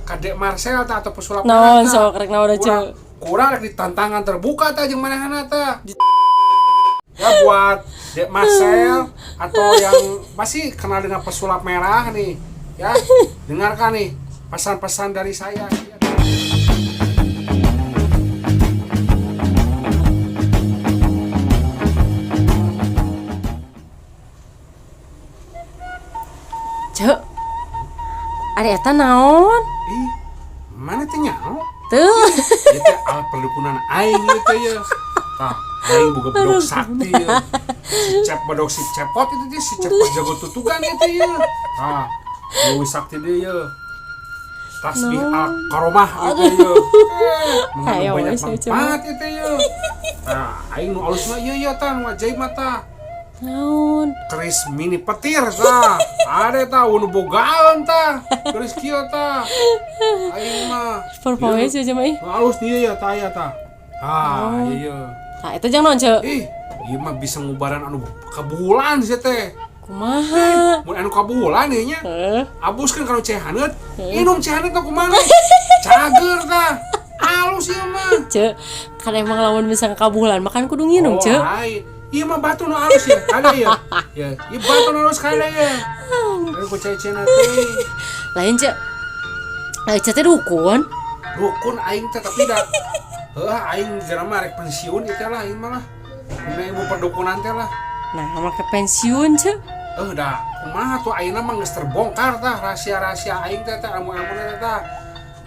Ka Dek Marcel tah atau pesulap merah Naon tah. sok rek naon, Kurang Ceu? kurang rek ditantangan terbuka tah jeung manehna tah. Ya buat Dek Marcel atau yang masih kenal dengan pesulap merah nih, ya dengarkan nih pesan-pesan dari saya. Ceu. Ari eta naon? Ih, mana teh nyaho? Tuh. Ieu teh alat perdukunan aing ieu teh ya. Tah, aing boga bedog sakti ya. Si cep bedog si cepot itu teh, si cepot jago tutugan itu ya. Tah, leuwih sakti deui ya. Tasbih al karomah itu ya. Mengandung Ayo, banyak wes, ayo, manfaat itu ya. Tah, aing nu alus mah ieu ya tah, nu ajaib mah tah. Naon? Keris mini petir tah. Ada tah nu bogaan tah. Keris kieu tah. Aing mah. Perpoe sih mah ih. Nu alus dia ya tah ya tah. Ah, iya iya. Tah eta jang naon, Ceu? Ih, ieu mah bisa ngubaran anu kabuhulan sih teh. Kumaha? Mun anu kabuhulan ieu nya. Heuh. Abuskeun kana cai haneut, inum cai haneut tah kumaha? Cager tah. Alus ieu mah. Ceu, kan emang lamun misalnya kabulan makan kudu nginum, Oh, Ceu. lain. Ieu mah batu nu alus ya, kade ya. Ya, ieu batu nu alus kade ya. Ayo ku cai-caina teh. Lain, Ceu. Eh, Ceu teh dukun. Dukun aing teh tapi da heuh aing geura mah rek pensiun ieu teh lah aing mah lah. Dina ilmu perdukunan teh lah. Nah, make pensiun, Ceu. Eh dah, kumaha tuh ayeuna mah geus terbongkar tah rahasia-rahasia aing teh teh ilmu-ilmuna teh tah.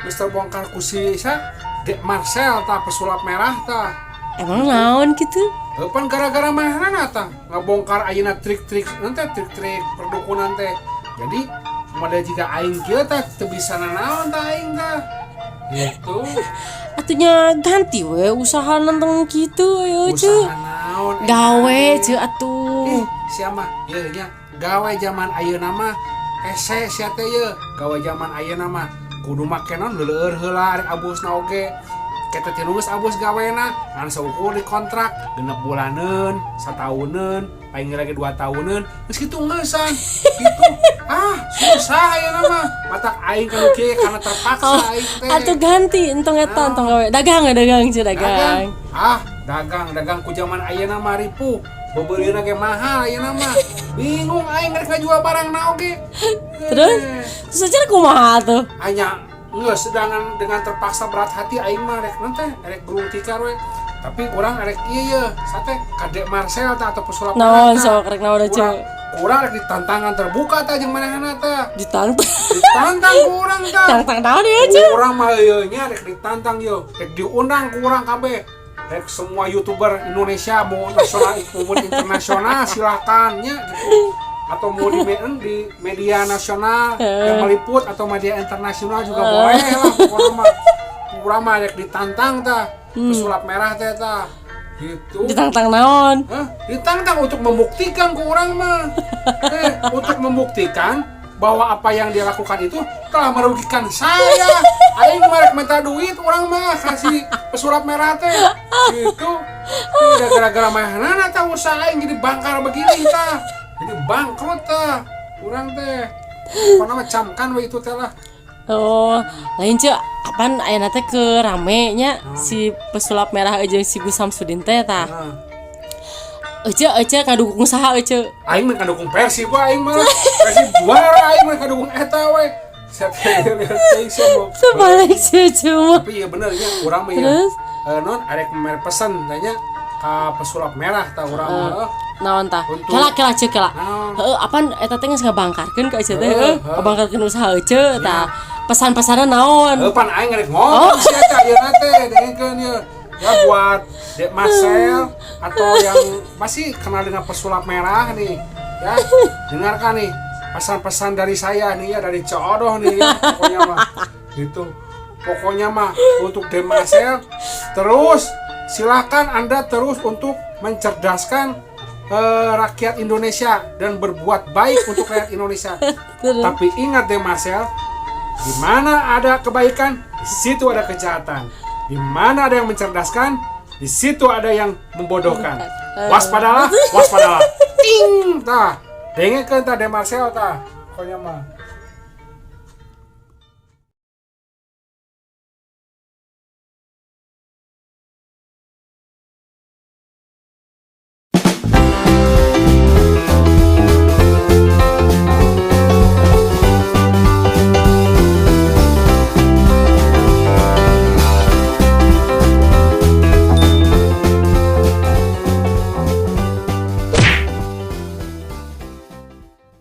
Geus terbongkar ku si sa Dek Marcel tah pesulap merah tah. Emang naon gitu? Heuh pan gara-gara manehna tah ngabongkar ayeuna trik-trik nanti trik-trik perdukunan teh. Jadi model jika aing kieu tah teu bisa nanaon tah aing tah. Gitu. Atunya ganti we usaha nenteng gitu ayo, Ceu. Usaha naon eh, Gawe, aing. Ceu atuh. Ih, siapa? Ye nya gawe zaman ayeuna mah hese sia teh ye. Gawe zaman ayeuna mah kudu make naon leueur heula arek abusna oge. Kita teh geus abus gawena ngan saukur di kontrak 6 bulaneun, satauneun, paling lagi 2 tahuneun, geus kitu ngeusan. Gitu. Ah, susah ayeuna mah. Matak aing kanu kieu karena terpaksa Oh, aing teh. atuh ganti entong eta entong gawe. Dagang we dagang, Ceu, dagang. Ah, dagang dagang ku zaman ayeuna mah ripuh. Beubeurieuna ge mahal ayeuna mah. Bingung aing rek ngajual barang na oge. Terus? Terus aja kumaha tuh? Hanya geus dengan terpaksa berat hati aing mah rek naon teh rek gulung tikar we. Tapi urang rek ieu ye, sate ka Dek Marcel tah atau pesulap Naon merah tah. sok rek naon, Ceu? Kurang kurang rek ditantangan terbuka tah jeung manehna tah. Ditantang. Ditantang ku urang tah. Tantang naon ya, Ceu? Urang mah ieu nya rek ditantang ye, rek diundang ku urang kabeh. Rek semua YouTuber Indonesia mau nasional maupun internasional silakan nya gitu. Atau mau di media nasional yang meliput atau media internasional juga boleh lah pokoknya mah. Urang mah rek ditantang tah. Pesulap merah teh tah. Gitu. Ditantang naon? Hah? Ditantang untuk membuktikan ke orang mah. Untuk membuktikan bahwa apa yang dia lakukan itu telah merugikan saya. Aing mah rek minta duit orang mah kasih pesulap merah teh. Gitu. Tidak gara-gara manehna tah usaha aing jadi bangkar begini tah. Jadi bangkrut tah. Urang teh. Pokoknya mah camkan we itu teh lah. Oh, lain Ceu, apaan ayeuna teh ke rame nya si pesulap merah jeung si Gus Samsudin teh tah. Nah. Ece, Ece ngadukung saha Ece? Aing mah ngadukung Persib we aing mah. Persib juara aing mah ngadukung eta we. Siapa Sebalik si Ece mah. Tapi iya bener ya, urang mah ya. Terus? Non arek mere pesen tanya ka pesulap merah tah urang mah. Naon tah? Untuk- Kela kela Ceu kela. Naon? Heeh, apaan eta teh geus ngabangkarkeun ka Ece teh, Heeh, heuh, heeh. ngabangkarkeun usaha Ece tah. Pesan-pesanna naon? Heuh pan aing rek ngomong si eta ayeuna teh dengekeun ye. Ya buat Dek Marcel atau yang masih kenal dengan pesulap merah nih. Ya, dengarkan nih pesan-pesan dari saya nih ya, dari Ceu Odoh nih ya, pokoknya mah. Gitu. Pokoknya mah untuk Dek Marcel terus silakan Anda terus untuk mencerdaskan rakyat Indonesia dan berbuat baik untuk rakyat Indonesia. Terus? Tapi ingat deh Marcel, di mana ada kebaikan, di situ ada kejahatan. Di mana ada yang mencerdaskan, di situ ada yang membodohkan. Waspadalah, waspadalah. Ting, tah. Dengekeun tah Dek Marcel tah. Pokoknya mah.